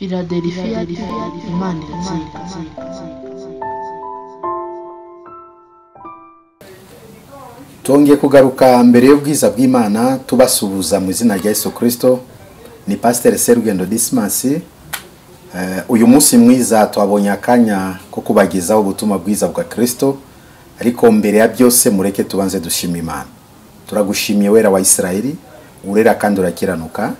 Philadelphia, Imana iratsinda. Twongeye kugaruka mbere y'ubwiza bw'Imana tubasuhuza mu izina rya Yesu Kristo. Ni Pastor Serugendo Dismas. Uyu munsi mwiza twabonye akanya ko kubagezaho ubutumwa bwiza bwa Kristo, ariko mbere ya byose mureke tubanze dushima Imana. Turagushimiye wera wa Israeli, urera kandi urakiranuka.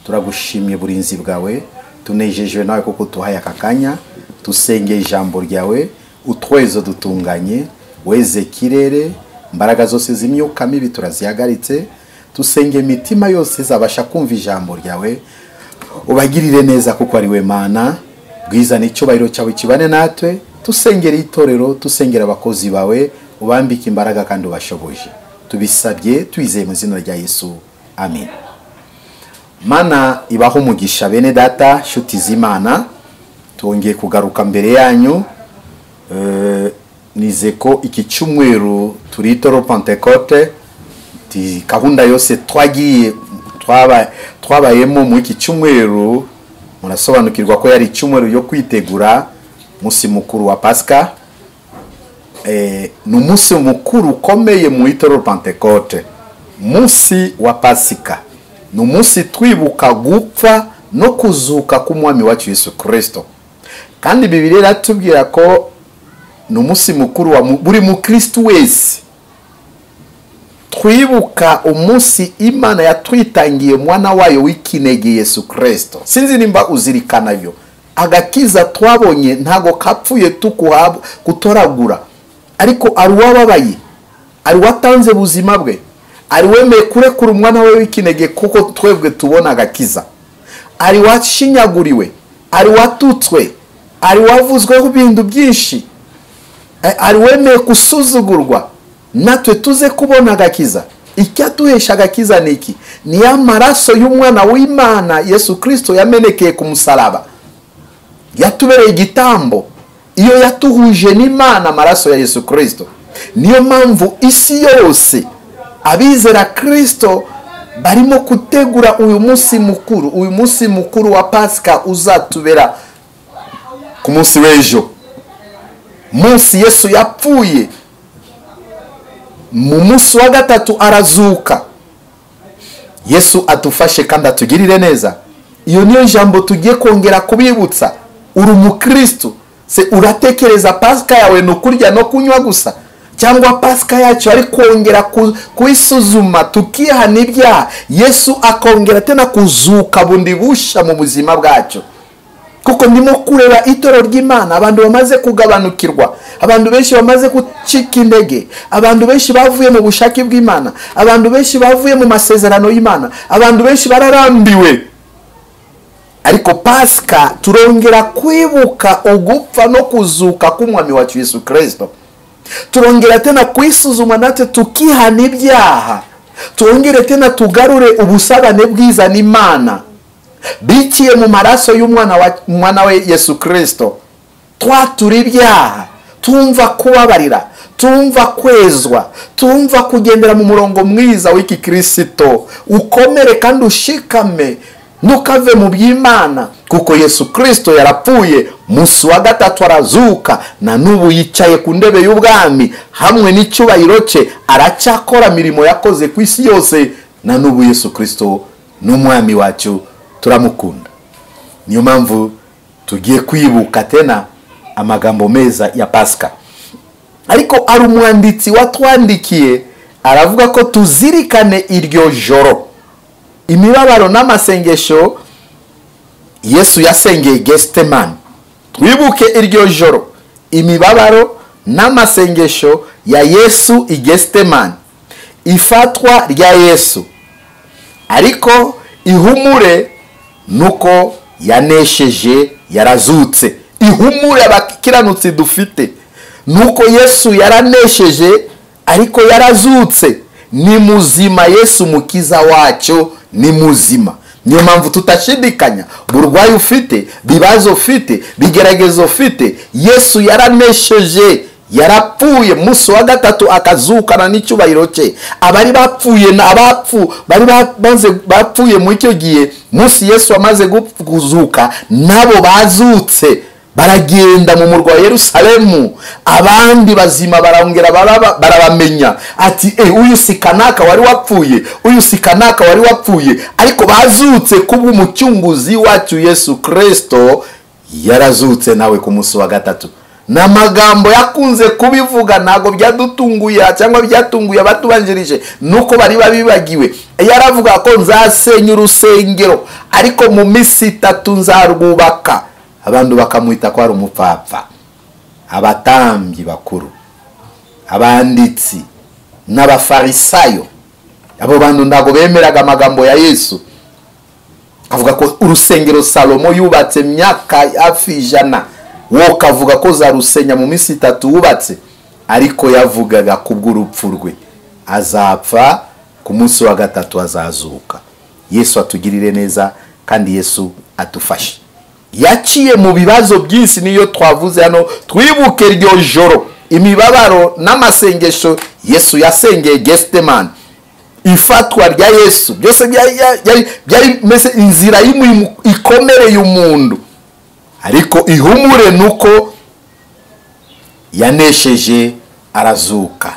Turagushimiye burinzi bwawe, tunejejwe nawe kuko tuhaye aka kanya, tusenge ijambo ryawe, utwezo dutunganye, weze kirere, imbaraga zose z'imyuka mibi turazihagaritse, tusenge imitima yose zabasha kumva ijambo ryawe, ubagirire neza kuko ari we Mana. Bwiza n'icyubahiro cyawe kibane natwe, tusengera itorero, tusengera abakozi bawe, ubambike imbaraga kandi ubashoboje. Tubisabye twizeye mu izina rya Yesu, amen. Mana ibaho umugisha bene data, shuti z'Imana, twongeye kugaruka mbere yanyu. Nize ko iki cyumweru turi itorero Pentecote, gahunda yose twagiye twabayemo mu iki cyumweru, murasobanukirwa ko yari icyumweru yo kwitegura umunsi mukuru wa Pasika. Ni umunsi mukuru ukomeye mu itorero Pentecote, umunsi wa Pasika. Ni umunsi twibuka gupfa no kuzuka k'umwami wacu Yesu Kristo. Kandi Bibiliya iratubwira ko ni umunsi mukuru wa buri mukristo wese. Twibuka umunsi Imana yatwitangiye mwana wayo w'ikinege Yesu Kristo. Sinzi nimba uzirikana yo. Agakiza twabonye ntago kapfuye kutoragura, ariko ari uwababaye, ari watanze buzima bwe, ari wemeye kurekura umwana we w'ikinege kuko twebwe tubona agakiza, ari washinyaguriwe, ari watutswe, ari wavuzweho ibintu byinshi, ari wemeye gusuzugurwa, natwe tuze kubona agakiza. Icyaduhesha agakiza ni iki? Ni amaraso y'umwana w'Imana Yesu Kristo yamenekeye ku musaraba, yatubereye igitambo. Iyo yatuhuje n'Imana, amaraso ya Yesu Kristo. Niyo mpamvu isi yose abizera Kristo barimo gutegura uyu munsi mukuru, uyu munsi mukuru wa Pasika uzatubera ku munsi w'ejo, munsi Yesu yapfuye, mu munsi wa gatatu arazuka. Yesu atufashe kandi atugirire neza. Iyo niyo jambo tugiye kongera kubibutsa. Uri umukristo, se uratekereza Pasika yawe no kurya no kunywa gusa, cyangwa Pasika yacu ari kongera kuyisuzuma tukihana ibyaha, Yesu akongera tena kuzuka bundi busha mu buzima bwacu. Kuko ndimo kureba itorero ry'Imana, abantu bamaze kugabanukirwa, abantu benshi bamaze gucika intege, abantu benshi bavuye mu bushake bw'Imana, abantu benshi bavuye mu masezerano y'Imana, abantu benshi bararambiwe. Ariko Pasika turongera kwibuka ugupfa no kuzuka k'umwami wacu Yesu Kristo. Turongera tena kwisuzuma natwe tukihana ibyaha, turongere tena tugarure ubusabane bwiza n'Imana biciye mu maraso y'umwana we Yesu Kristo. Twatura ibyaha, tumva kubabarira, tumva kwezwa, tumva kugendera mu murongo mwiza w'iki Kristo. Ukomere kandi ushikame, ntukave mu by'Imana, kuko Yesu Kristo yarapfuye, munsi wa gatatu arazuka, na n'ubu yicaye ku ntebe y'ubwami hamwe n'icyubahiro cye, aracyakora mirimo yakoze ku isi yose. Na n'ubu Yesu Kristo n'umwami wacu, turamukunda. Niyo mpamvu tugiye kwibuka tena amagambo meza ya Pasika. Ariko ari umwanditsi watwandikiye aravuga ko tuzirikane iryo joro imibabaro n'amasengesho Yesu yasengeye Getsemani. Twibuke iryo joro imibabaro n'amasengesho ya Yesu i Getsemani, ifatwa rya Yesu, ariko ihumure nuko yanesheje, yarazutse. Ihumure abakiranutsi dufite nuko Yesu yaranesheje, ariko yarazutse. Ni muzima Yesu mukiza wacu, ni muzima. Niyo mpamvu tutashidikanya burwayi ufite, bibazo ufite, bigeragezo ufite, Yesu yaranesheje, Yarapfuye munsi wa gatatu akazukana n'icyubahiro cye. Abari bapfuye n'abapfu bari babanze bapfuye mu icyo gihe, munsi Yesu amaze kuzuka nabo bazutse baragenda mu murwa wa Yerusalemu. Abandi bazima barongera barabamenya ati uyu si kanaka wari wapfuye, uyu si kanaka wari wapfuye, ariko bazutse kubw'umucunguzi wacu Yesu Kristo. Yarazutse nawe ku munsi wa gatatu. N'amagambo yakunze kubivuga ntago byadutunguye cyangwa byatunguye abatubanjirije, nuko bari babibagiwe. Yaravuga ko nzasenya urusengero ariko mu minsi itatu nzarwubaka. Abantu bakamwita ko ari umupfapfa. Abatambyi bakuru, abanditsi n'abafarisayo, abo bantu ntago bemeraga amagambo ya Yesu. Avuga ko urusengero Salomo yubatse myaka hafi 100, wo kavuga ko zarusenya mu minsi itatu wubatse, ariko yavugaga kubw'urupfu rwe azapfa ku munsi wa gatatu azazuka. Yesu atugirire neza kandi Yesu atufashe. Yaciye mu bibazo byinshi, niyo twavuze hano. Twibuke iryo joro imibabaro n'amasengesho Yesu yasengeye Getsemani, ifatwa rya Yesu, byose byari mese inzira ikomereye umuntu, ariko ihumure nuko yanesheje arazuka.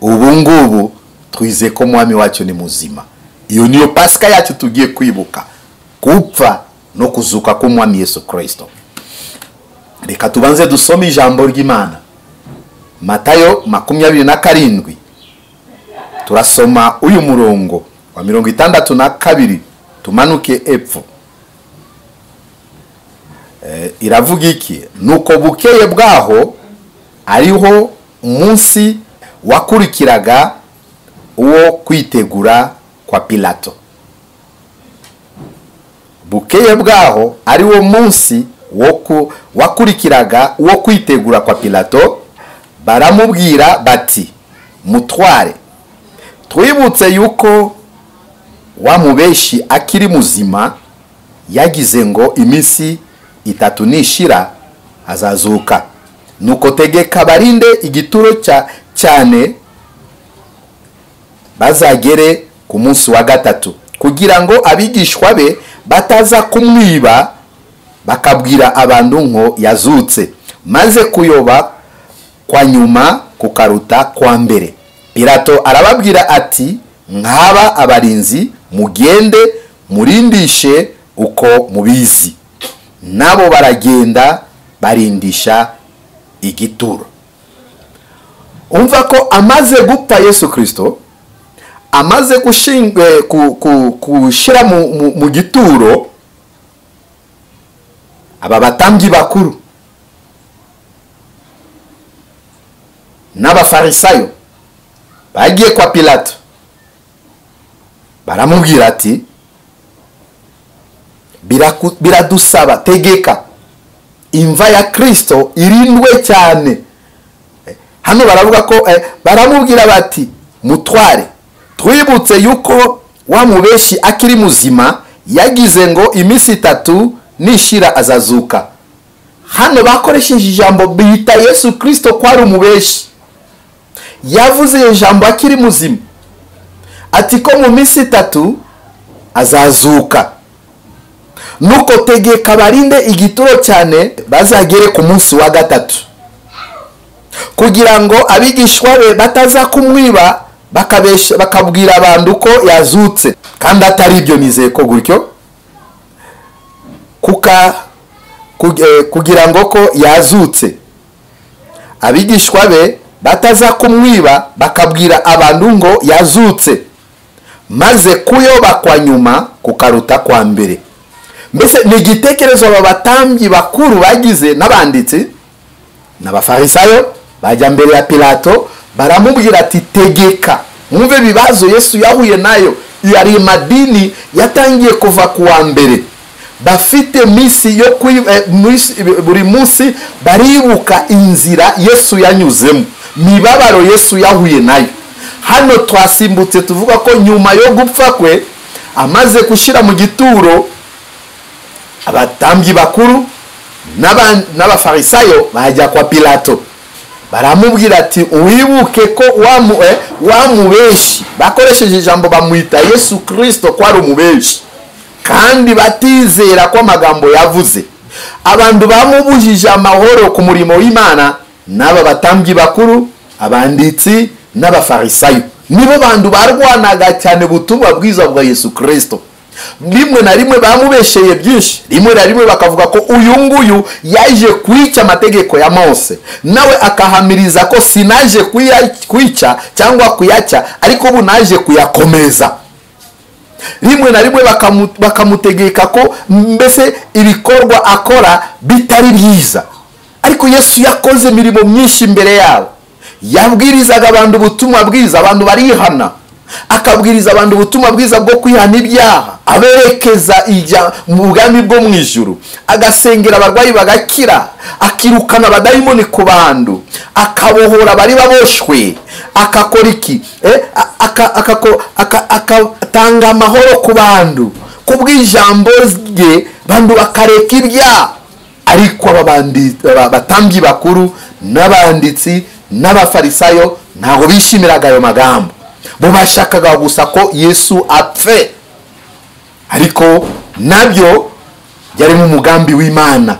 Ubu ngubu twize ko mwami wacu ni muzima. Iyo niyo Pasika yacu tugiye kwibuka, gupfa no kuzuka k'umwami Yesu Kristo. Reka tubanze dusome ijambo ry'Imana. Matayo 27, turasoma uyu murongo wa 62 tumanuke epfo. Iravuga iki? Nuko bukeye bwaho ariho umunsi wakurikiraga uwo kwitegura kwa Pilato. Bukeye bwaho ariwo munsi wakurikiraga uwo kwitegura kwa Pilato, baramubwira bati mutware, twibutse yuko wa mubeshi akiri muzima yagize ngo iminsi itatu nishira azazuka. Nuko tegeka barinde igituro cyane bazagere ku munsi wa gatatu, kugira ngo abigishwa be bataza kumwiba bakabwira abantu ngo yazutse, maze kuyoba kwa nyuma kukaruta kwa mbere. Pilato arababwira ati nkaba abarinzi, mugende murindishe uko mubizi. Nabo baragenda barindisha igituro. Umva ko amaze gupfa Yesu Kristo, amaze kushira mu gituro, aba batambyi bakuru n'abafarisayo bagiye kwa Pilato, baramubwira ati biradusaba tegeka imva ya Kristo irindwe cyane. Hano baravuga ko baramubwira bati mutware, twibutse yuko wa mubeshi akiri muzima yagize ngo iminsi itatu nishira azazuka. Hano bakoresheje ijambo bita Yesu Kristo ko ari umubeshi. Yavuze ijambo akiri muzima ati ko mu minsi itatu azazuka. Nuko tegeka barinde igituro cyane bazagere ku munsi wa gatatu, kugira ngo abigishwa be bataza kumwiba bakabwira abantu ko yazutse, kandi atari ibyo. Nizeye ko gutyo kugira ngo ko yazutse, abigishwa be bataza kumwiba bakabwira abantu ngo yazutse, maze kuyoba kwa nyuma kukaruta kwa mbere. Mbese ni igitekerezo aba batambyi bakuru bagize n'abanditsi n'abafarisayo, bajya mbere ya Pilato baramubwira ati tegeka. Mwumve bibazo Yesu yahuye nayo. Yari madini yatangiye kuva kuwa mbere, bafite misi yo buri munsi baribuka inzira Yesu yanyuzemo, mibabaro Yesu yahuye nayo. Hano twasimbutse tuvuga ko nyuma yo gupfa kwe amaze kushira mu gituro, abatambyi bakuru n'abafarisayo bajya kwa Pilato Baramubwira ati wibuke ko wamubeshi. Bakoresheje ijambo bamwita Yesu Kristo ko ari umubeshi, kandi batizera ko amagambo yavuze. Abantu bamubujije amahoro ku murimo w'Imana n'aba batambyi bakuru, abanditsi n'abafarisayo, nibo bantu barwanaga cyane ubutumwa bwiza bwa Yesu Kristo. Rimwe na rimwe bamubesheye byinshi, rimwe na rimwe bakavuga ko uyu nguyu yaje kwica amategeko ya Mose, nawe akahamiriza ko sinaje kwica cyangwa kuyaca, ariko ubu naje kuyakomeza. Rimwe na rimwe bakamutegeka ko mbese ibikorwa akora bitari byiza. Ariko Yesu yakoze imirimo myinshi imbere yabo. Yabwirizaga abantu ubutumwa bwiza, abantu barihana. Akabwiriza abantu ubutumwa bwiza bwo kwihana ibyaha, aberekeza ijya mu bwami bwo mu ijuru, agasengera abarwayi bagakira, akirukana abadayimoni ku bantu, akabohora abari baboshwe, akakora iki? Akatanga amahoro ku bantu kubw'ijambo rye, bantu bakareka ibyaha. Ariko abatambyi bakuru n'abanditsi n'abafarisayo ntabwo bishimiraga ayo magambo. Bo bashakaga gusa ko Yesu apfe. Ariko nabyo byari mu mugambi w'Imana.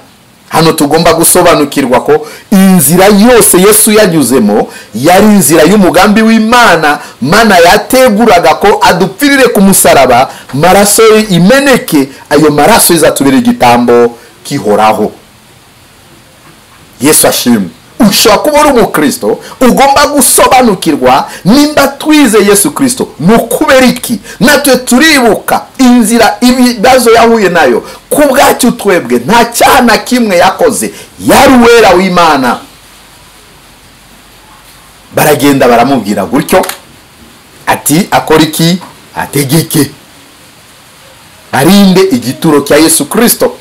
Hano tugomba gusobanukirwa ko inzira yose Yesu yanyuzemo yari inzira y'umugambi w'Imana. Mana yateguraga ko adupfirire ku musaraba, maraso imeneke, ayo maraso izatubera igitambo kihoraho. Yesu ashimwe. Ushobora kuba uri umukristo, ugomba gusobanukirwa nimba twize Yesu Kristo ni ukubera iki natwe turibuka inzira ibibazo yahuye nayo. Ku bwacu twebwe nta cyaha na kimwe yakoze, yari uwera w'Imana. Baragenda baramubwira gutyo ati akora iki? Ategeke arinde igituro cya Yesu Kristo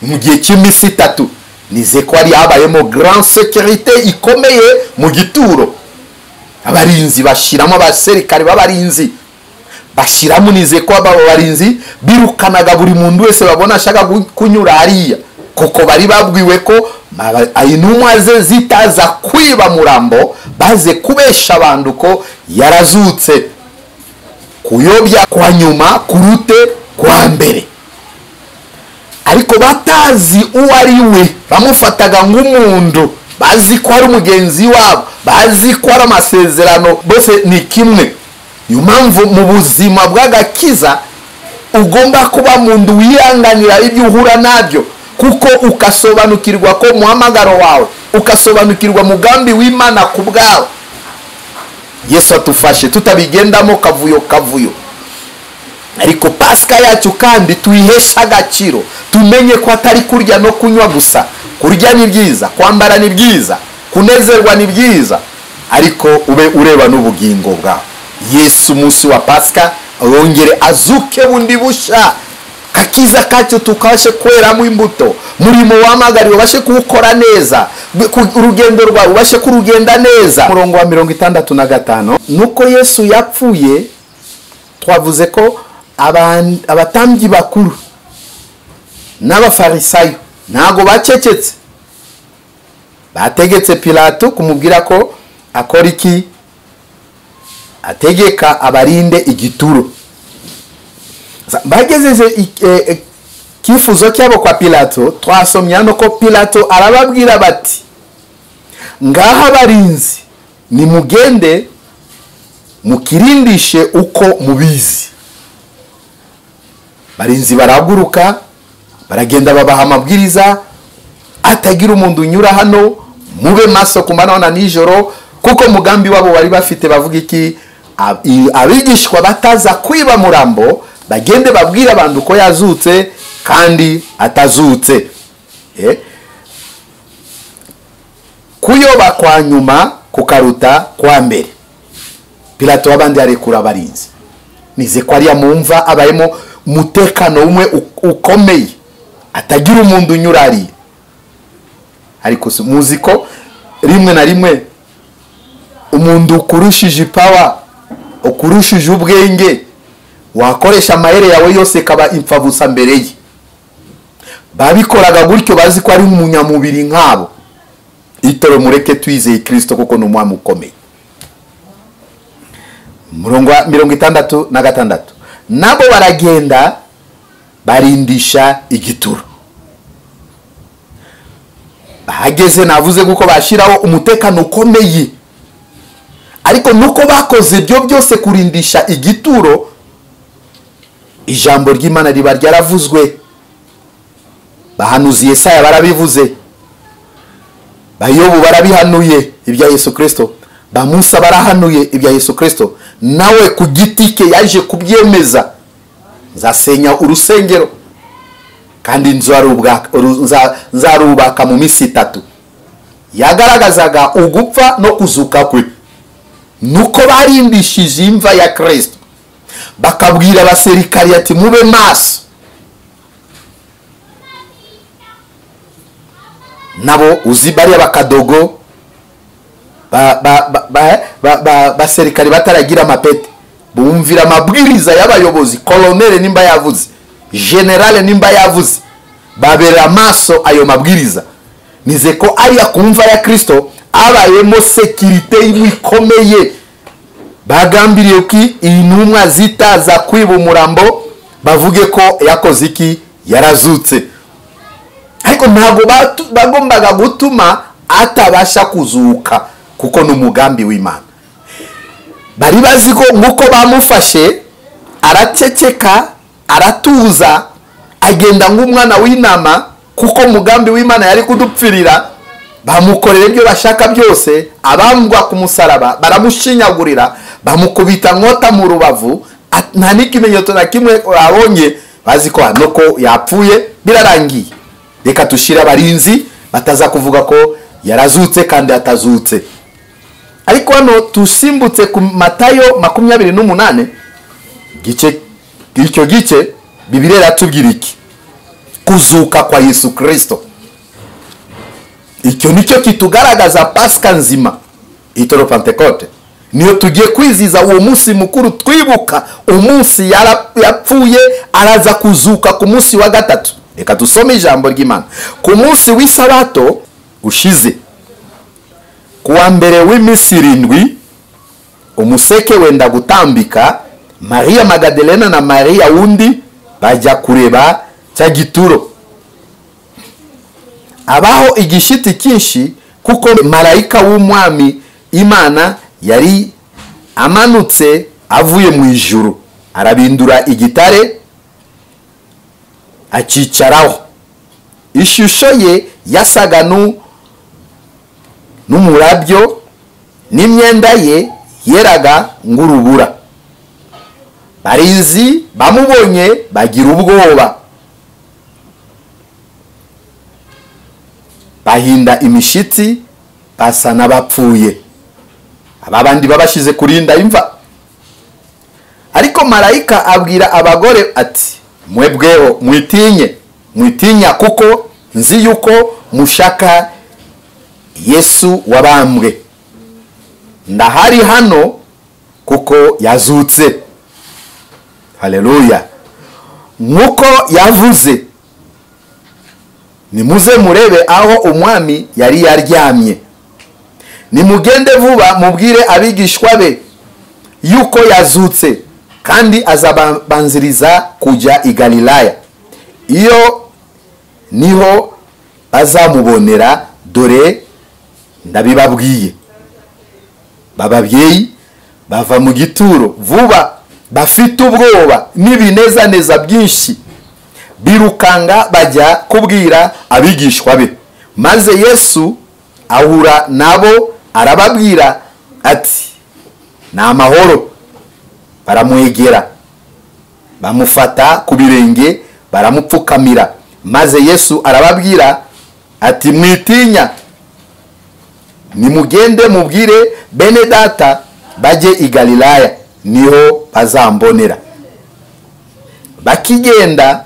mu gihe cy'iminsi 3. Nize ko ari habayemo grand sécurité ikomeye mu gituro. Abarinzi bashiramo, abaserikare b'abarinzi bashiramo. Nize ko aba barinzi birukanaga buri muntu wese babona ashaka kunyura hariya, kuko bari babwiwe ko intumwa ze zitaza kwiba murambo, baze kubesha abantu ko yarazutse. Kuyobya kwa nyuma kurute kwa mbere. Ariko batazi uwo ari we, bamufataga nk'umuntu, bazi ko ari umugenzi wabo, bazi ko ari amasezerano, bose ni kimwe. Niyo mpamvu mu buzima bw'agakiza ugomba kuba muntu wihanganira ibyo uhura nabyo, kuko ukasobanukirwa ko muhamagaro wawe, ukasobanukirwa mugambi w'Imana ku bwawe. Yesu atufashe tutabigendamo kavuyo kavuyo. Ariko Pasika yacu kandi tuyihesha agaciro, tumenye ko atari kurya no kunywa gusa. Kurya ni byiza, kwambara ni byiza, kunezerwa ni byiza, ariko ube ureba n'ubugingo bwawe. Yesu umunsi wa Pasika yongere azuke bundi busha, kakiza kacu tukashe kweramo imbuto, murimo wamagariwe ubashe kuwukora neza, urugendo rwawe ubashe kurugenda neza. Umurongo wa 65, nuko Yesu yapfuye, twavuze ko abatambyi bakuru n'abafarisayo ntago bacecetse. Bategetse Pilato kumubwira ko akora iki? Ategeka abarinde igituro. Bagejeje kifuzo cyabo kwa Pilato. Twasomye hano ko Pilato arababwira bati ngaha abarinzi, nimugende mukirindishe uko mubizi. Barinzi barahaguruka baragenda babaha amabwiriza, atagira umuntu unyura hano, mube maso ku manywa na nijoro, kuko mugambi wabo bari bafite bavuga iki? Abigishwa bataza kwiba murambo, bagende babwira abantu ko yazutse kandi atazutse. Kuyoba kwa nyuma kukaruta kwa mbere. Pilato abandi arekura abarinzi. Nize ko ari mumva abayemo mutekano umwe ukomeye, atagira umuntu unyurari. Ariko muzi ko rimwe na rimwe umuntu ukurushije power, ukurushije ubwenge, wakoresha amahere yawe yose kaba impfabusa mbere ye. Babikoraga gutyo bazi ko ari umunyamubiri nkabo. Itoro mureke twizeye Kristo kuko ni umwami ukomeye. Murongo wa 66, nabo baragenda barindisha igituro. Bahageze navuze kuko bashiraho umutekano ukomeye, ariko nuko bakoze ibyo byose kurindisha igituro, ijambo ry'Imana riba ryaravuzwe. Bahanuzi Yesaya barabivuze, Bayobu barabihanuye ibya Yesu Kristo, ba Musa barahanuye ibya Yesu Kristo, nawe ku giti ke yaje kubyemeza, nzasenya urusengero kandi nzarubaka mu minsi 3. Yagaragazaga ugupfa no kuzuka kwe. Nuko barindishije imva ya Kristo, bakabwira abasirikari ati mube maso. Nabo uzi bariya bakadogo basirikari bataragira amapete, bumvira amabwiriza y'abayobozi. Koloneli nimba yavuze, generale nimba yavuze, babera amaso ayo mabwiriza. Nize ko ariya kumva ya Kristo abayemo sekirite ikomeye. Bagambiriye ko intumwa zitaza kwiba umurambo bavuge ko yakoze iki, yarazutse. Ariko ntabwo bagombaga gutuma atabasha kuzuka, kuko ni umugambi w'Imana. Bari bazi ko nkuko bamufashe araceceka, aratuza, agenda nk'umwana w'intama, kuko umugambi w'Imana yari kudupfirira. Bamukorera ibyo bashaka byose, abambwa ku musaraba baramushinyagurira, bamukubita nkota mu rubavu, nta n'ikimenyetso na kimwe abonye, bazi ko nuko yapfuye birarangiye. Reka tushira abarinzi bataza kuvuga ko yarazutse kandi atazutse. Ariko hano tusimbutse ku Matayo 28 gice, icyo gice Bibiliya iratubwira iki? Kuzuka kwa Yesu Kristo. Icyo nicyo kitugaragaza Pasika nzima, itoro Pentekote. Niyo tugiye kwiziza uwo munsi mukuru, twibuka umunsi yapfuye araza kuzuka ku munsi wa 3. Reka tusome ijambo ry'Imana. Ku munsi w'isabato ushize, kuwa mbere w'iminsi 7, umuseke wenda gutambika, Maria Magdalena na Maria wundi bajya kureba cya gituro. Abaho igishiti cyinshi, kuko marayika w'umwami Imana yari amanutse avuye mu ijuru, arabindura igitare akicaraho. Ishusho ye yasaga n'umurabyo, n'imyenda ye yeraga ng'urubura. Barinzi bamubonye bagira ubwoba, bahinda imishitsi, basa n'abapfuye. Aba bandi babashize kurinda imva. Ariko marayika abwira abagore ati mwebweho mwitinye, mwitinya, kuko nzi yuko mushaka Yesu wabambwe. Ndahari hano kuko yazutse. Haleluya. Nkuko yavuze, nimuze murebe aho umwami yari yaryamye. Nimugende vuba mubwire abigishwa be yuko yazutse, kandi azabanziriza kujya i Galilaya. Iyo niho bazamubonera, dore ndabibabwiye. Bababyeyi bava mu gituro vuba, bafite ubwoba n'ibinezaneza byinshi, birukanga bajya kubwira abigishwa be. Maze Yesu ahura nabo arababwira ati ni amahoro. Baramwegera, bamufata ku birenge, baramupfukamira. Maze Yesu arababwira ati mwitinya, nimugende mubwire bene data bajye i Galilaya, niho bazambonera. Bakigenda,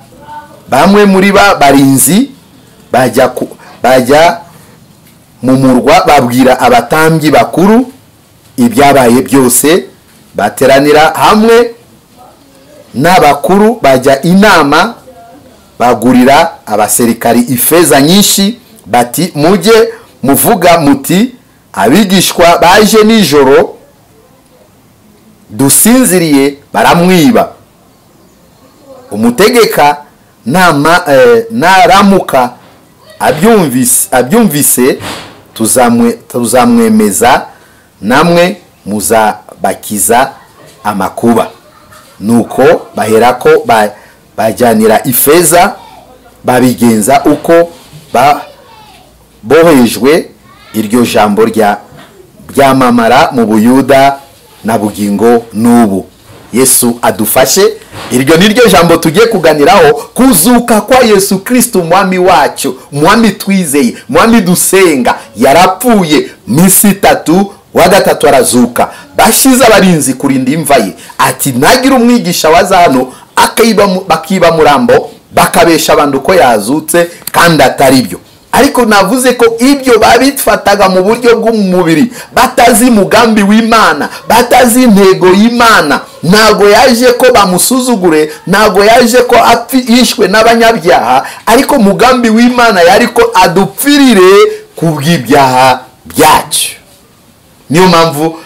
bamwe muri ba barinzi bajya mu murwa, babwira abatambyi bakuru ibyabaye byose. Bateranira hamwe n'abakuru, bajya inama, bagurira abasirikari ifeza nyinshi, bati mujye muvuga muti abigishwa baje nijoro dusinziriye baramwiba. Umutegeka naramuka abyumvise tuzamwemeza namwe muzabakiza amakuba. Nuko baherako bajyanira ifeza babigenza uko bohejwe. Iryo jambo ryamamara mu Buyuda na bugingo n'ubu. Yesu adufashe. Iryo niryo jambo tugiye kuganiraho, kuzuka kwa Yesu Kristo mwami wacu, mwami twizeye, mwami dusenga. Yarapfuye minsi itatu, wa gatatu arazuka. Bashize abarinzi kurinda imva ye, ati nagira umwigisha waza hano bakiba murambo bakabesha abantu ko yazutse kandi atari byo. Ariko navuze ko ibyo babifataga mu buryo bw'umubiri, batazi mugambi w'Imana, batazi intego y'Imana. Ntago yaje ko bamusuzugure, ntago yaje ko yishwe n'abanyabyaha, ariko mugambi w'Imana yari ko adupfirire kubw'ibyaha byacu. Niyo mpamvu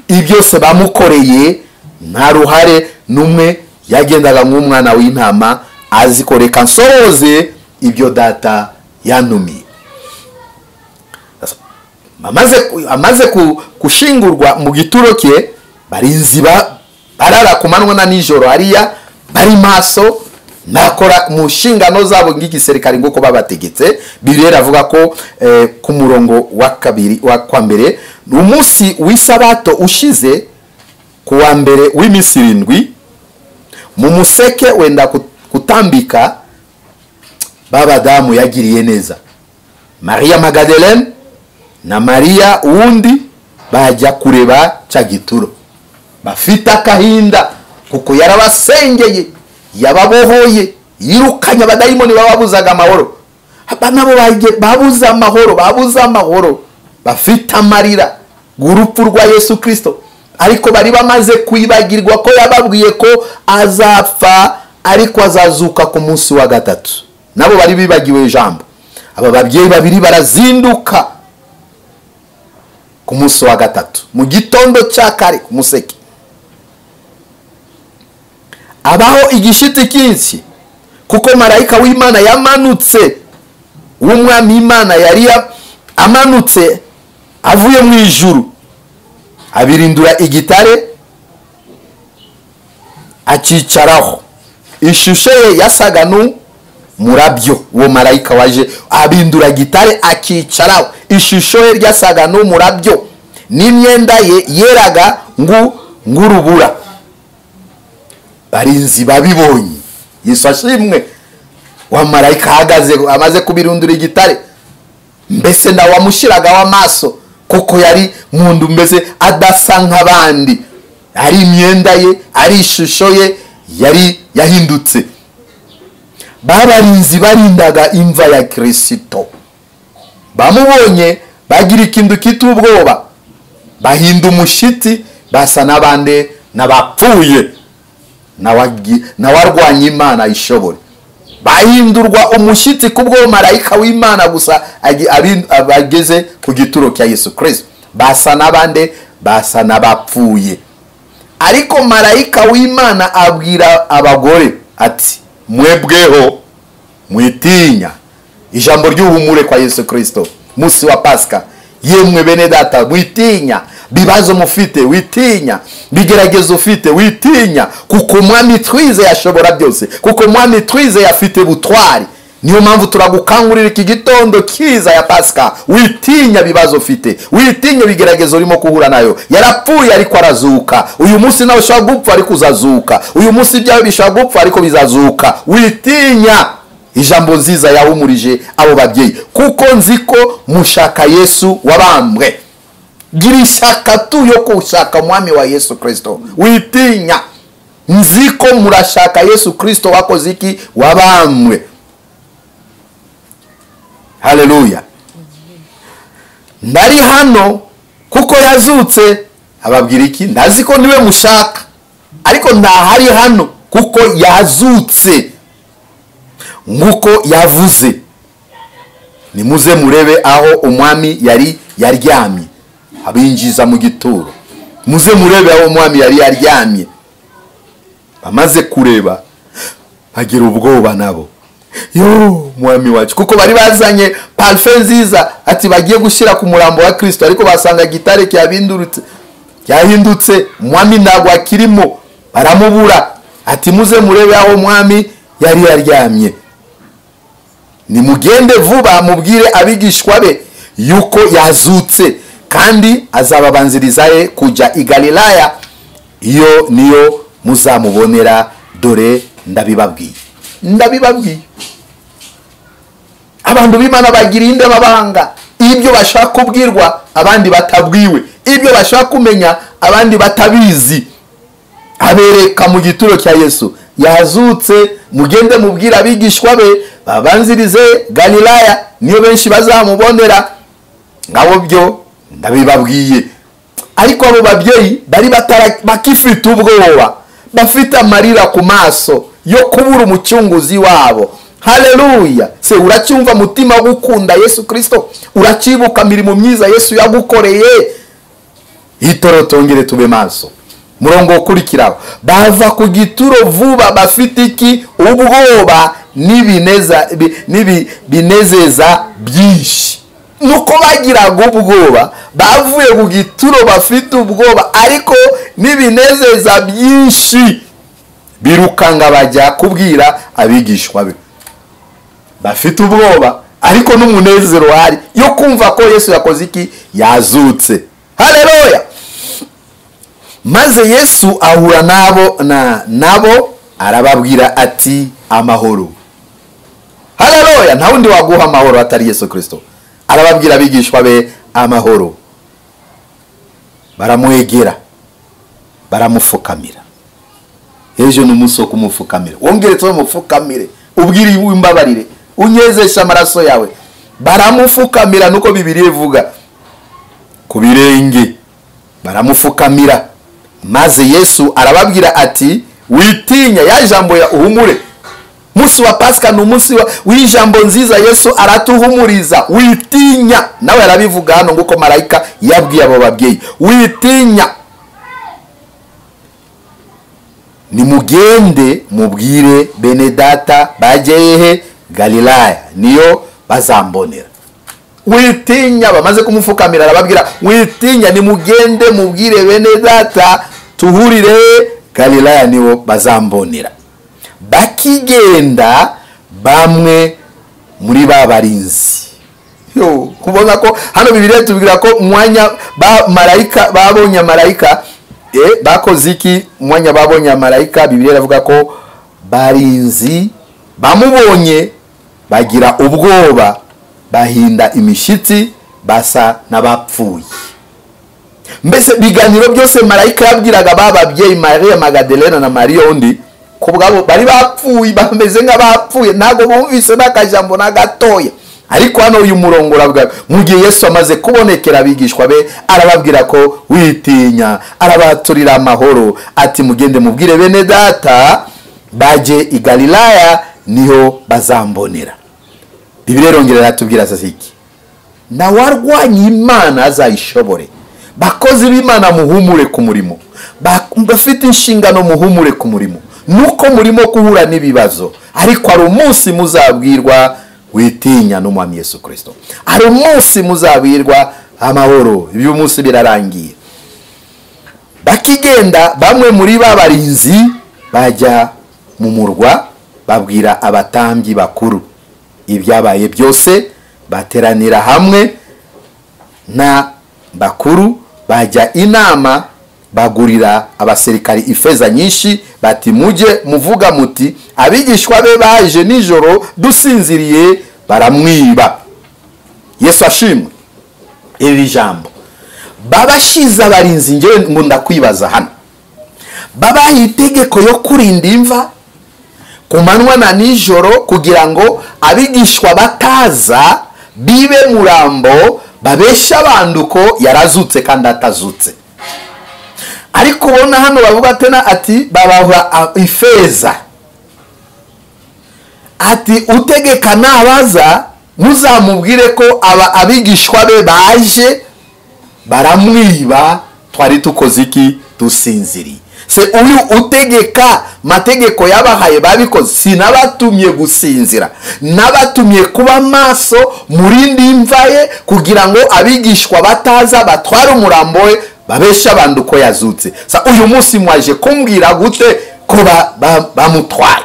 ibyose bamukoreye nta ruhare n'umwe, yagendaga nk'umwana w'intama azi ko reka nsohoze ibyo data yantumiye. Amaze kushingurwa mu gituro cye, barinzi barara ku manywa na nijoro hariya bari maso, nakora mu nshingano zabo nk'igisirikare nguko babategetse. Bibiliya avuga ko ku murongo wa kabiri wa kwa mbere, umunsi w'isabato ushize ku wa mbere w'iminsi 7 mu museke wenda kutambika, babadamu yagiriye neza Maria Magdalene na Maria uwundi bajya kureba cya gituro, bafite akahinda kuko yarabasengeye, yababohoye, yirukanye abadayimoni bababuzaga amahoro. Nabo babuze amahoro, babuze amahoro, bafite amarira urupfu rwa Yesu Kristo. Ariko bari bamaze kwibagirwa ko yababwiye ko azapfa ariko azazuka ku munsi wa gatatu. Nabo bari bibagiwe ijambo. Aba babyeyi babiri barazinduka ku munsi wa gatatu mu gitondo cya kare ku museke, abaho igishiti cyinshi kuko marayika w'Imana yamanutse, w'umwami Imana yari amanutse avuye mu ijuru, abirindura igitare akicaraho. Ishusho ye yasaga n'umurabyo. Uwo marayika waje abindura gitare akicaraho, ishusho ye ryasaga n'umurabyo, n'imyenda ye yeraga ngurubura. Barinzi babibonye, Yesu ashimwe, wa marayika ahagaze amaze kubirundura igitare, mbese na wamushiragaho amaso kuko yari mundu mbese adasa nk'abandi, ari imyenda ye, ari ishusho ye yari yahindutse. Babarinzi barindaga imva ya Kristo bamubonye bagira ikintu kitubwoba, bahinda umushitsi, basa n'abande n'abapfuye, nawarwanya Imana ishobore. Bahindurwa umushitsi kubwo marayika w'Imana gusa abageze ku gituro cya Yesu Kristo, basa n'abande, basa n'abapfuye. Ariko marayika w'Imana abwira abagore ati mwebweho mwitinya. Ijambo ry'uhumure kwa Yesu Kristo musi wa Pasika, yemwe bene data mwitinya, bibazo mufite witinya, bigeragezo ufite witinya, kuko mwami twize yashobora byose, kuko mwami twize yafite butwari. Niyo mpamvu turagukangurira iki gitondo kiza ya Pasika, witinya bibazo ufite, witinya bigeragezo urimo kuhura nayo. Yarapfuye ariko arazuka. Uyu munsi nawe ushobora gupfa ariko uzazuka. Uyu munsi ibyawe bishobora gupfa ariko bizazuka. Witinya. Ijambo nziza yahumurije abo babyeyi, kuko nzi ko mushaka Yesu wabambwe. Gira ishaka tu yo kushaka mwami wa Yesu Kristo. Witinya. Nzi ko murashaka Yesu Kristo wakoze iki? Wabambwe. Haleluya. Ndari hano kuko yazutse. Ababwira iki? Ndazi ko niwe mushaka, ariko ndahari hano kuko yazutse nkuko yavuze. Nimuze murebe aho umwami yari yaryamye. Abinjiza mu gituro. Muze murebe aho umwami yari yaryamye. Bamaze kureba bagira ubwoba nabo. Yo mwami wacu, kuko bari bazanye parfum nziza ati bagiye gushira ku murambo wa Kristo, ariko basanga gitare cyabindurutse cyahindutse, mwami ntabwo akirimo, baramubura. Ati muze murebe aho mwami yari yaryamye. Nimugende vuba mubwire abigishwa be yuko yazutse, kandi azababanzirizaye kujya i Galilaya, iyo niyo muzamubonera, dore ndabibabwiye. Ndabibabwiye. Abantu b'Imana bagira inde mabanga, ibyo bashaka kubwirwa abandi batabwiwe, ibyo bashaka kumenya abandi batabizi. Abereka mu gituro cya Yesu yazutse, mugende mubwira abigishwa be babanzirize Galilaya, niyo benshi bazamubonera. Ngabo byo ndabibabwiye. Ariko abo babyeyi bari bakifite ubwoba, bafite amarira ku maso yo kubura umucunguzi wabo. Haleluya! Se uracyumva mutima gukunda Yesu Kristo? Uracibuka mirimo myiza Yesu yagukoreye? Itoro tongere tube maso. Murongo ukurikiraho, bava ku gituro vuba bafite iki? Ubwoba n'ibinezeza byinshi. Nuko bagiraga ubwoba, bavuye ku gituro bafite ubwoba ariko n'ibinezeza byinshi, birukanga bajya kubwira abigishwa be. Bafite ubwoba ariko n'umunezero hari yo kumva ko Yesu yakoze iki? Yazutse. Haleluya! Maze Yesu ahura nabo nabo arababwira ati amahoro. Haleluya! Nta wundi waguha amahoro atari Yesu Kristo. Arababwira abigishwa be amahoro. Baramwegera, baramufukamira. Ejo n'umunsi wo kumufukamira. Wongere tumupfukamire, ubwire imbabarire, unyezesha amaraso yawe. Baramufukamira, nuko Bibiliya ivuga, ku birenge baramufukamira. Maze Yesu arababwira ati witinya, ya jambo ya uhumure. Munsi wa Pasika ni umunsi w'ijambo nziza, Yesu aratuhumuriza. Witinya, nawe arabivuga hano nguko marayika yabwiye abo babyeyi, witinya, nimugende mubwire bene data bajehe Galilaya, niyo bazambonera. Witinya, bamaze kumufukamira arababwira witinya, nimugende mubwire bene data tuhurire Galilaya, niyo bazambonera. Bakigenda bamwe muri babarinzi. Yo, kubona ko hano Bibiliya tubwira ko mwanya ba marayika babonye marayika, bakoze iki? Mwanya babonye marayika, Bibiliya iravuga ko barinzi bamubonye bagira ubwoba, bahinda imishitsi, basa n'abapfuye. Mbese biganiro byose marayika yabwiraga bababyeyi Maria Magdalena na Maria undi, kubwabo bari bapfuye, bameze nk'abapfuye, ntago bumvise n'akajambo na gatoya. Ariko hano uyu murongo uravuga mu gihe Yesu amaze kubonekera abigishwa be, arababwira ko witinya, arabaturira amahoro, ati mugende mubwire bene data baje i Galilaya, niho bazambonera. Bibiliya irongera iratubwira sasa iki? Na warwanya Imana azayishobore. Bakozi b'Imana muhumure ku murimo, bafite inshingano muhumure ku murimo. Nuko murimo kuhura n'ibibazo, ariko ari umunsi muzabwirwa witinya n'umwami Yesu Kristo. Ari umunsi muzabwirwa amahoro, ibyo munsi birarangiye. Bakigenda bamwe muri babarinzi bajya mu murwa, babwira abatambyi bakuru ibyabaye byose, bateranira hamwe na bakuru, bajya inama, bagurira abasirikari ifeza nyinshi, bati mujye muvuga muti abigishwa be baje nijoro dusinziriye baramwiba. Yesu ashimwe. Iri jambo babashize abarinzi, ngewe ngo ndakwibaza hano, babaha itegeko yo kurinda imva ku manywa na nijoro, kugira ngo abigishwa bataza bibe murambo babesha abantu ko yarazutse kandi atazutse. Ariko ubona hano bavuga tena ati babaha ifeza, ati utegeka nabaza Muzamubwire ko aba abigishwa be baje baramwiba, twari tukoze iki? Dusinziriye. Se uyu utegeka mategeko yabahaye babikoze, sinabatumye gusinzira, nabatumye kuba maso murindi imva ye, kugira ngo abigishwa bataza batware umurambo we babesha abantu uko yazutse. Sa uyu munsi mwaje kumbwira gute ko bamutwaye?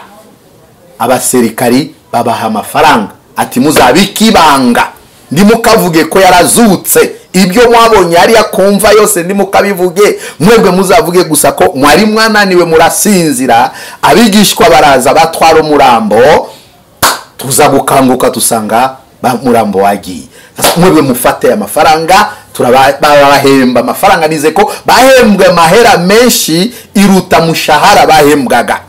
Abasirikari babaha amafaranga, ati muzabikibanga, ndimukavuge ko yarazutse, ibyo mwabonye hariya kumva yose ndimukabivuge, mwebwe muzavuge gusa ko mwari mwananiwe murasinzira, abigishwa baraza batwara umurambo, tuza gukanguka tusanga murambo wagiye. Mwebwe mufate amafaranga, turabahemba amafaranga, nize ko bahembwe amahera menshi iruta mushahara bahembwaga.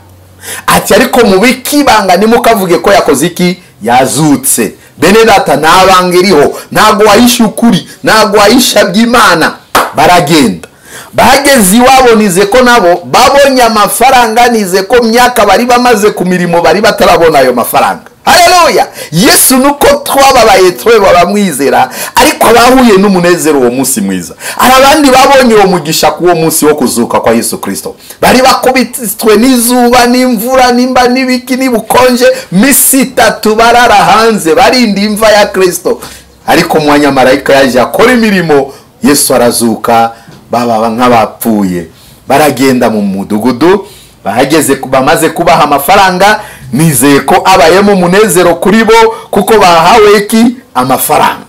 Ati ariko mubikibanga nimukavuge ko yakoze iki? Yazutse. Bene data, nta banga iriho, ntago wahisha ukuri, ntago wahisha by'Imana. Baragenda bageze iwabo, nize ko nabo babonye amafaranga, nize ko myaka bari bamaze ku mirimo bari batarabona ayo mafaranga. Haleluya! Yesu nuko twababaye twe bamwizera, ariko abahuye n'umunezero uwo munsi mwiza. Hari abandi babonye uwo mugisha ku uwo munsi wo kuzuka kwa Yesu Kristo, bari bakubitwe n'izuba n'imvura nimba n'ibiki n'ubukonje, misi itatu barara hanze barinda imva ya Kristo. Ariko umwanya marayika yaje akora imirimo, Yesu arazuka, baba nk'abapfuye. Baragenda mu mudugudu, bahageze bamaze kubaha amafaranga, nizeye ko abayemo umunezero kuri bo kuko bahawe iki? Amafaranga.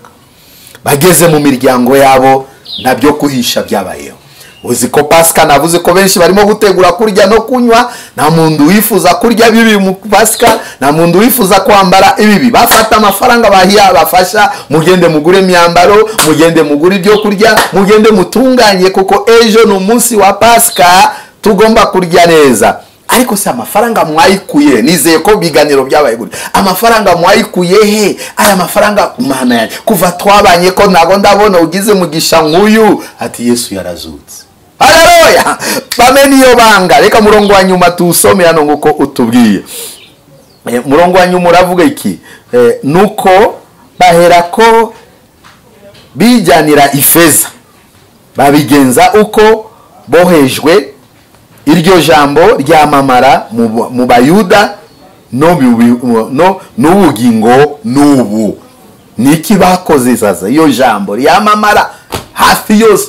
Bageze mu miryango yabo nabyo kuhisha byabayeho. Uzi ko Pasika navuze ko benshi barimo gutegura kurya no kunywa, nta muntu wifuza kurya bibi mu Pasika, nta muntu wifuza kwambara ibibi. Bafata amafaranga bahiya bafasha, mugende mugure imyambaro, mugende mugure ibyo kurya, mugende mutunganye, kuko ejo ni umunsi wa Pasika, tugomba kurya neza. Ariko se amafaranga mwayikuye? Nizeye ko biganiro byabaye gutya. Amafaranga mwayikuye he? Aya mafaranga Mana yanjye, kuva twabanye ko ntago ndabona ugize mugisha nk'uyu. Ati Yesu yarazutse. Haleluya! Bamenye iyo banga. Reka murongo wa nyuma tuwusome hano nguko utubwiye. Murongo wa nyuma uravuga iki? Nuko bahera ko bijyanira ifeza, babigenza uko bohejwe. Iryo jambo ryamamara mu Bayuda no n'ubugingo n'ubu. Niki bakoze sasa? Iyo jambo ryamamara hafi yose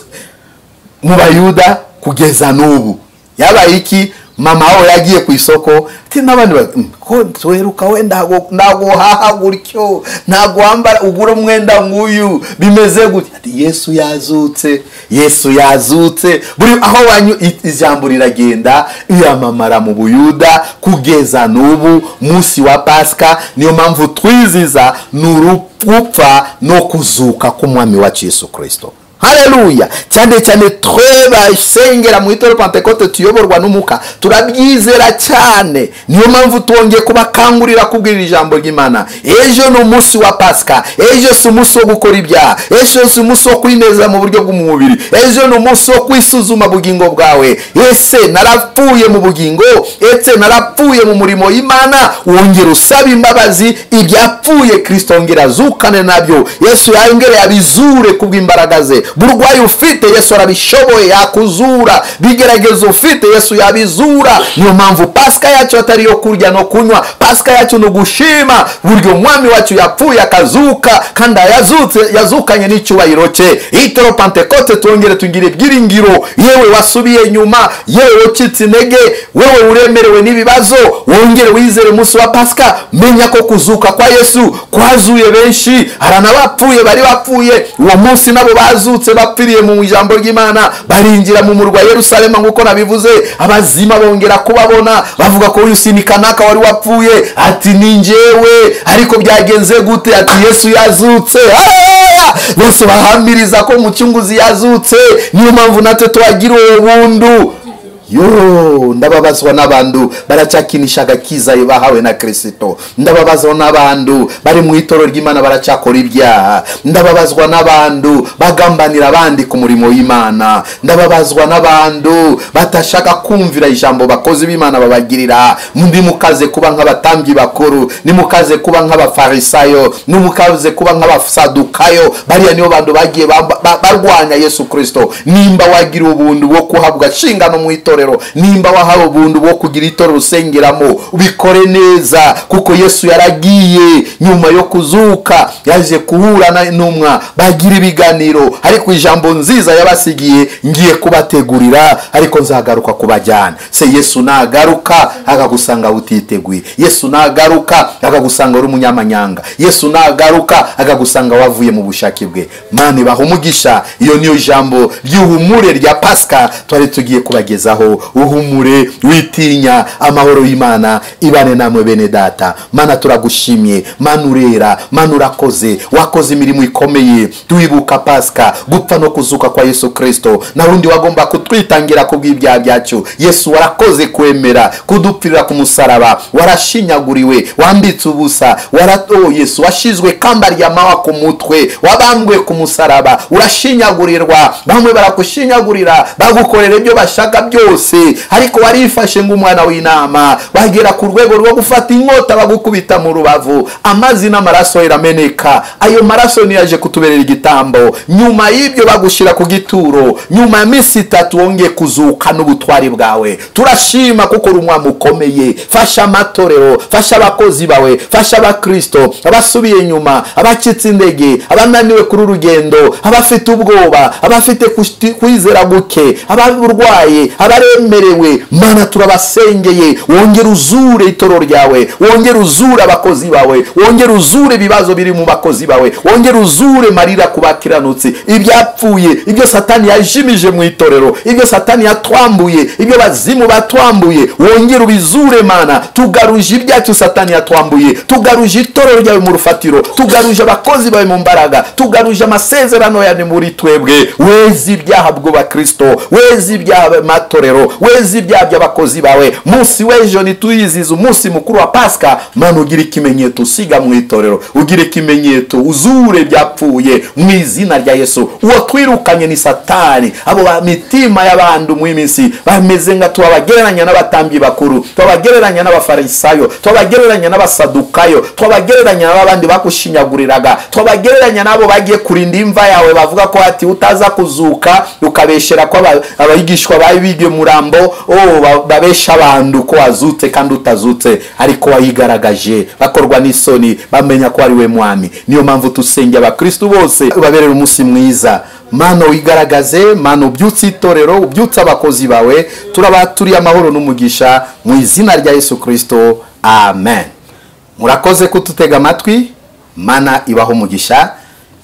mu Bayuda kugeza n'ubu. Yabaye iki? Mama we yagiye ku isoko, ati n'abandi ko tweruka wenda ntago haha gutyo, ntago wambara ugura umwenda nk'uyu, bimeze gutya. Ati Yesu yazutse, Yesu yazutse. Buri aho wanyu ijambo riragenda iyamamara mu Buyuda kugeza n'ubu munsi wa Pasika. Niyo mpamvu twiziza n'urupfa no kuzuka k'umwami wacu Yesu Kristo. Haleluya! Cyane cyane twe basengera mu itorero Pentekote tuyoborwa n'umuka, turabyizera cyane. Niyo mpamvu twongeye kubakangurira kubwira ijambo ry'Imana. Ejo ni umunsi wa Pasika, ejo si umunsi wo gukora ibyaha, ejo si umunsi wo kwineza mu buryo bw'umubiri, ejo ni umunsi wo kwisuzuma bugingo bwawe. Ese narapfuye mu bugingo? Ese narapfuye mu murimo y'Imana? Wongera usaba imbabazi ibyapfuye, Kristo ongera azukane nabyo. Yesu yongere abizure kubw'imbaraga ze. Burwayi ufite Yesu arabishoboye yakuzura, bigerageza ufite Yesu yabizura. Niyo mpamvu Pasika yacu atari yo kurya no kunywa, Pasika yacu ni ugushima buryo umwami wacu yapfuye akazuka, kandi yazutse yazukanye n'icyubahiro cye. Itorero Pentekote twongere tugire ibyiringiro. Yewe wasubiye nyuma, yewe ucitse intege, wewe uremerewe n'ibibazo, wongere wizere umunsi wa Pasika. Menya ko kuzuka kwa Yesu kwazuye benshi, hari n'abapfuye bari bapfuye uwo munsi nabo bazutse bapfiriye mu ijambo ry'Imana, barinjira mu murwa Yerusalemu nkuko nabivuze. Abazima bongera kubabona, bavuga ko uyu si kanaka wari wapfuye, ati ni njyewe. Ariko byagenze gute? Ati Yesu yazutse. Haleluya! Bose bahamiriza ko umucunguzi yazutse. Niyo mpamvu natwe twagira uwo bundu. Yo, ndababazwa n'abantu baracyakinisha agakiza bahawe na Kristo. Ndababazwa n'abantu bari mu itorero ry'Imana baracyakora ibyaha. Ndababazwa n'abantu bagambanira abandi ku murimo w'Imana. Ndababazwa n'abantu batashaka kumvira ijambo bakozi b'Imana babagirira. Mundi mukaze kuba nk'abatambyi bakuru, nimukaze kuba nk'abafarisayo, nimukaze kuba nk'abasadukayo. Bariya nibo bantu bagiye barwanya Yesu Kristo. Nimba wagira ubuntu bwo kuhabwa shingano mu itorero, nimba wahawe ubuntu bwo kugira itorero usengeramo, ubikore neza, kuko Yesu yaragiye nyuma yo kuzuka, yaje kuhura n'intumwa bagira ibiganiro, ariko ijambo nziza yabasigiye, ngiye kubategurira ariko nzagaruka kubajyana. Se Yesu nagaruka akagusanga utiteguye, Yesu nagaruka akagusanga uri umunyamanyanga, Yesu nagaruka akagusanga wavuye mu bushake bwe. Mani bahumugisha. Iyo niyo jambo ry'ihumure rya Pasika twari tugiye kubagezaho. Uhumure, witinya, amahoro y'Imana ibane namwe bene data. Mana turagushimye, Mana urera, Mana urakoze, wakoze imirimo ikomeye. Twibuka Pasika, gupfa no kuzuka kwa Yesu Kristo, na wundi wagomba kutwitangira kubw'ibyaha byacu. Yesu warakoze kwemera kudupfirira ku musaraba, warashinyaguriwe, wambitse ubusa, Yesu washizwe kamba rya mawa ku mutwe, wabambwe ku musaraba, urashinyagurirwa, bamwe barakushinyagurira, bagukorera ibyo bashaka byose, ariko warifashe ng'umwana w'intama, bagera ku rwego rwo gufata inkota bagukubita mu rubavu, amazi n'amaraso irameneka. Ayo maraso niyo yaje kutuberera igitambo. Nyuma y'ibyo bagushira ku gituro, nyuma ya minsi itatu wongeye kuzuka n'ubutwari bwawe. Turashima kuko uri umwami ukomeye. Fasha amatorero, fasha abakozi bawe, fasha abakristo abasubiye inyuma, abacitse intege, abananiwe kuri urugendo, abafite ubwoba, abafite kwizera guke, abarwaye, abaremerewe. Mana turabasengeye, wongere uzure itorero ryawe, wongere uzure abakozi bawe, wongere uzure ibibazo biri mu bakozi bawe, wongere uzure marira ku bakiranutsi, ibyapfuye, ibyo Satani yajimije mu itorero, ibyo Satani yatwambuye, ibyo bazimu batwambuye, wongere ubizure. Mana tugaruje ibyacu Satani yatwambuye, tugaruje itorero ryawe mu rufatiro, tugaruje abakozi bawe mu mbaraga, tugaruje amasezerano yawe muri twebwe. Wezi ibyaha bw'abakristo, wezi ibyaha matorero, wezi ibyaha by'abakozi bawe. Munsi w'ejo nituyiziza umunsi mukuru wa Pasika. Mana ugira ikimenyetso usiga mu itorero, ugira ikimenyetso uzure byapfuye mu izina rya Yesu. Uwo twirukanye ni Satani. Abo ba mitima y'abantu mu iminsi bameze nka tubagereranya n'abatambyi bakuru, tubagereranya n'abafarisayo, tubagereranya n'abasadukayo, tubagereranya n'abandi bakushinyaguriraga, tubagereranya nabo bagiye kurinda imva yawe, bavuga ko ati utaza kuzuka ukabeshera ko abigishwa babigiye murambo, babesha abantu ko wazutse kandi utazutse, ariko wayigaragaje, bakorwa n'isoni, bamenya ko ari we mwami. Niyo mpamvu tusengera abakristo bose ubaberera umunsi mwiza. Mana wigaragaze, Mana ubyutse itorero, ubyutse abakozi bawe, turabaturiye amahoro n'umugisha mu izina rya Yesu Kristo, amen. Murakoze kututega amatwi. Mana ibaho umugisha.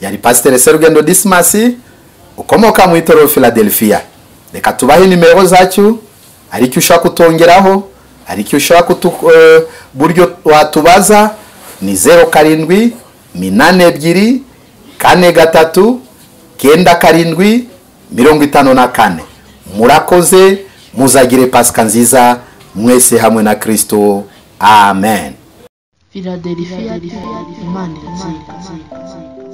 Yari Pasiteri Serugendo Dismas ukomoka mu itorero Philadelphia. Reka tubahe nimero zacu, hari icyo ushaka kutongeraho, hari icyo ushaka buryo watubaza, ni 07 82 43 97 54. Murakoze, muzagire Pasika nziza mwese hamwe na Kristo, amen. Philadelphia, Imana iratsinda.